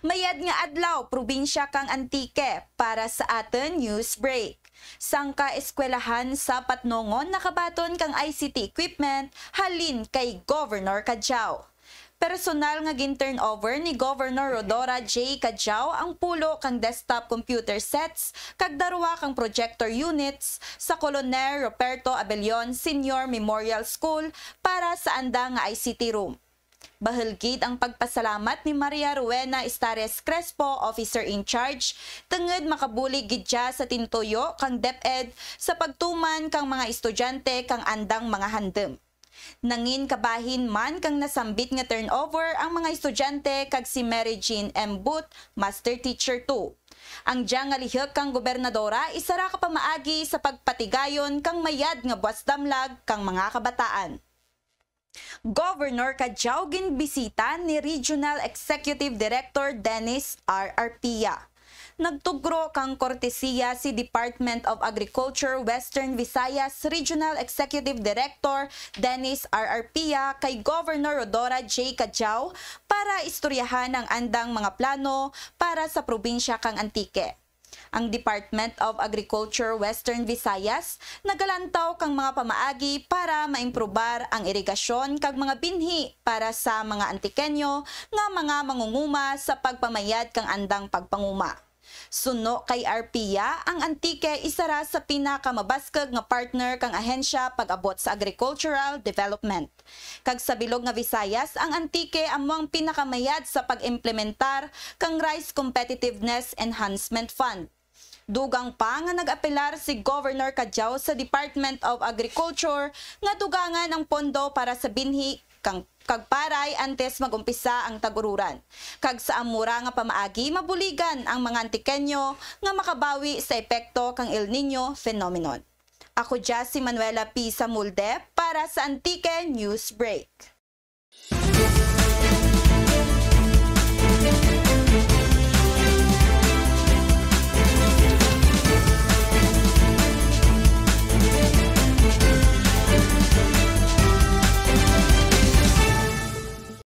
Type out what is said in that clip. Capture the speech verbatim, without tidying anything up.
Mayad nga adlaw, probinsya kang Antique, para sa atun news break. Sangka eskwelahan sa Patnongon nakabaton kang I C T equipment halin kay Governor Cadiao. Personal nga gin-turnover ni Governor Rhodora J. Cadiao ang pulo kang desktop computer sets kag darwa kang projector units sa Colonel Ruperto Abellon Senior Memorial School para sa anda nga I C T room. Bahul gid ang pagpasalamat ni Maria Rowena Estares Crespo, Officer in Charge, tungud makabulig gid dya sa tinutuyo kang DepEd sa pagtuman kang mga estudyante kang andang mga handum. Nangin kabahin man kang nasambit nga turnover ang mga estudyante kag si Mary Jean M. Booth, Master Teacher two. Ang dya nga lihuk kang gobernadora isara ka pamaagi sa pagpatigayon kang mayad nga buwas damlag kang mga kabataan. Governor Cadiao ginbisita ni Regional Executive Director Dennis R. Arpia. Nagtugro kang kortesiya si Department of Agriculture Western Visayas Regional Executive Director Dennis R. Arpia kay Governor Rhodora J. Cadiao para istoryahan ang andang mga plano para sa probinsya kang Antique. Ang Department of Agriculture Western Visayas nagalantaw kang mga pamaagi para maimprobar ang irigasyon kag mga binhi para sa mga Antiqueño nga mga mangunguma sa pagpamayad kang andang pagpanguma. Suno kay Arpia, ang Antique isara sa pinakamabaskug nga partner kang ahensya pag-abot sa agricultural development. Kag sa bilog nga Visayas, ang Antique amo ang pinakamayad sa pag-implementar kang Rice Competitiveness Enhancement Fund. Dugang pa nga nag-apelar si Governor Cadiao sa Department of Agriculture nga dugangan ang pondo para sa binhi kang, kag paray antes mag-umpisa ang tag-ururan. Kag sa amo ra nga pamaagi, mabuligan ang mga Antiqueño nga makabawi sa epekto kang El Niño phenomenon. Ako dya si Manuela P. Samulde para sa Antique News Break.